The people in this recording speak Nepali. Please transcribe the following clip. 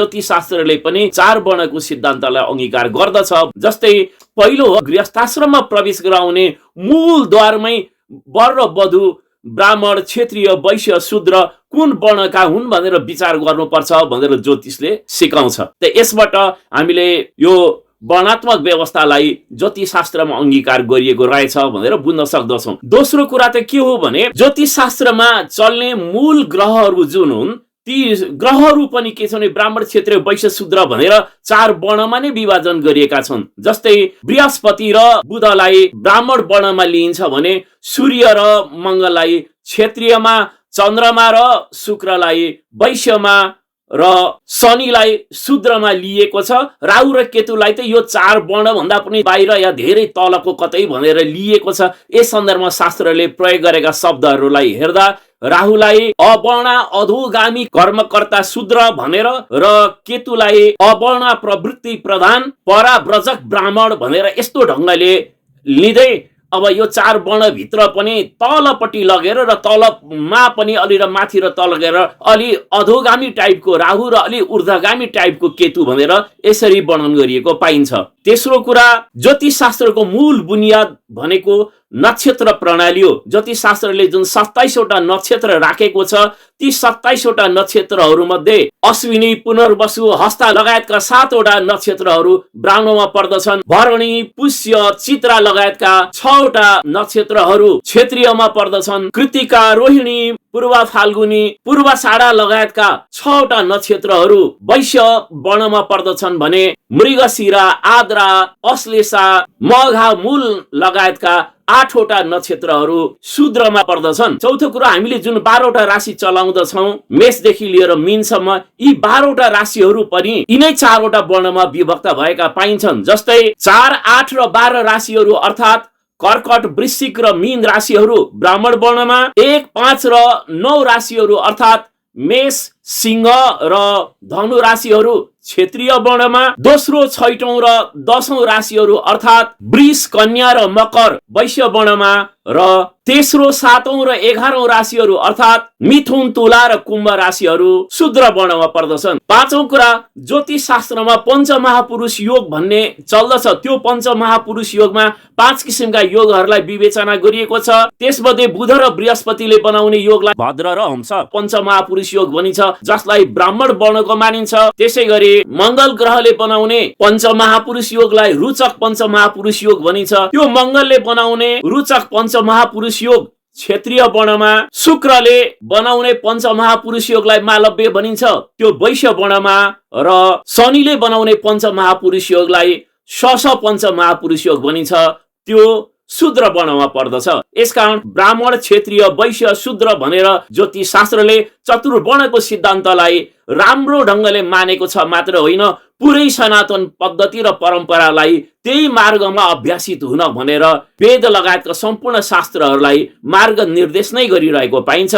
ज्योतिष शास्त्रले पनि 4 वर्णको सिद्धान्तलाई अंगीकार गर्दछ। जस्तै पहिलो हो गृहस्थाश्रममा प्रवेश गराउने मूल द्वारमै वर र वधु ब्राह्मण, क्षत्रिय, वैश्य, शूद्र कुन वर्णका हुन् भनेर विचार गर्नुपर्छ भनेर ज्योतिषले सिकाउँछ। त यसबाट हामीले यो वर्णात्मक व्यवस्थालाई ज्योतिष शास्त्रमा अंगीकार गरिएको रहेछ भनेर बुझ्न सक्दछौँ। दोस्रो कुरा त के हो भने ज्योतिष शास्त्रमा चल्ने मूल ग्रहहरू जुन हुन् ती ग्रहहरू पनि के छन्, ब्राह्मण, क्षत्रिय, वैश्य, शूद्र भनेर 4 वर्णमा नै विभाजन गरिएका छन्। जस्तै बृहस्पति र बुधलाई ब्राह्मण वर्णमा लिइन्छ भने सूर्य र मंगललाई क्षत्रियमा, चन्द्रमा र शुक्रलाई वैश्यमा र शनिलाई शूद्रमा लिएको छ। राहु र केतुलाई त यो 4 वर्ण भन्दा पनि बाहिर या धेरै तलको कतै भनेर लिएको छ। यस सन्दर्भमा शास्त्रले प्रयोग गरेका शब्दहरूलाई हेर्दा राहुलाई अवर्ण अधोगामी कर्मकर्ता शूद्र भनेर र केतुलाई अवर्ण प्रवृत्ति प्रधान पराव्रजक ब्राह्मण भनेर यस्तो ढंगले लिँदै अब यो 4 वर्ण भित्र पनि तलपट्टि लगेर र तलमा पनि अलि र माथि र तल लगेर अलि अधोगामी टाइपको राहु र अलि ऊर्ध्वगामी टाइपको केतु भनेर यसरी वर्णन गरिएको पाइन्छ। तेस्रो कुरा ज्योतिष शास्त्रको मूल बुनियाद भनेको नक्षत्र प्रणाली हो। ज्योतिष शास्त्रले जुन 27 वटा नक्षत्र राखेको छ ती 27 वटा नक्षत्रहरू मध्ये अश्विनी, पुनर्वसु, हस्ता लगायतका 7 वटा नक्षत्रहरू ब्राह्मणमा पर्दछन्। भरणी, पुष्य, चित्रा लगायतका 6 वटा नक्षत्रहरू क्षत्रियमा पर्दछन्। कृतिका, रोहिणी, पूर्वा फाल्गुनी, पूर्वाषाढा लगायतका 6 वटा नक्षत्रहरू वैश्य वर्णमा पर्दछन् भने मृगशिरा, आद्रा, अश्लेषा, मघा, मूल लगायतका 8 वटा नक्षत्रहरू शूद्रमा पर्दछन्। चौथो कुरा हामीले जुन 12 वटा राशि चलाउँदछौँ मेषदेखि लिएर मीनसम्म यी 12 वटा राशिहरू पनि यिनै 4 वटा वर्णमा विभक्त भएका पाइन्छन्। जस्तै 4, 8 र 12 राशिहरू अर्थात् कर्कट, वृश्चिक र मीन राशिहरू ब्राह्मण वर्णमा, 1, 5 र 9 राशिहरू अर्थात् मेष, सिंह र धनु राशिहरू क्षेत्रीय वर्णमा, दोस्रो, छैटौं र 10औं राशिहरू अर्थात् वृष, कन्या र मकर वैश्य वर्णमा र तेस्रो, 7औं र 11औं राशिहरू अर्थात् मिथुन, तुला र कुम्भ राशिहरू शूद्र वर्णमा पर्दछन्। पाँचौं कुरा ज्योतिष शास्त्रमा पञ्चमहापुरुष योग भन्ने चल्दछ। त्यो पञ्चमहापुरुष योगमा 5 किसिमका योगहरूलाई विवेचना गरिएको छ। त्यसमध्ये बुध र बृहस्पतिले बनाउने योगलाई भद्र र हंस पञ्चमहापुरुष योग भनिन्छ, जसलाई ब्राह्मण वर्णको मानिन्छ। त्यसै गरी मंगल ग्रहले बनाउने पञ्चमहापुरुष योगलाई रुचक पञ्चमहापुरुष योग भनिन्छ। त्यो मंगलले बनाउने रुचक पञ्चमहापुरुष योग क्षेत्रीय वर्णमा, शुक्रले बनाउने पञ्चमहापुरुष योगलाई मालव्य भनिन्छ, त्यो वैश्य वर्णमा, र शनिले बनाउने पञ्चमहापुरुष योगलाई शश पञ्चमहापुरुष योग भनिन्छ, त्यो शूद्र वर्णमा पर्दछ। यसकारण ब्राह्मण, क्षत्रिय, वैश्य, शूद्र भनेर ज्योतिष शास्त्रले चतुर्वर्णको सिद्धान्तलाई राम्रो ढंगले मानेको छ मात्र होइन, पुरै सनातन पद्धति र परम्परालाई त्यही मार्गमा अभ्यासित हुन भनेर वेद लगायतका सम्पूर्ण शास्त्रहरूलाई मार्ग निर्देश नै गरिरहेको पाइन्छ।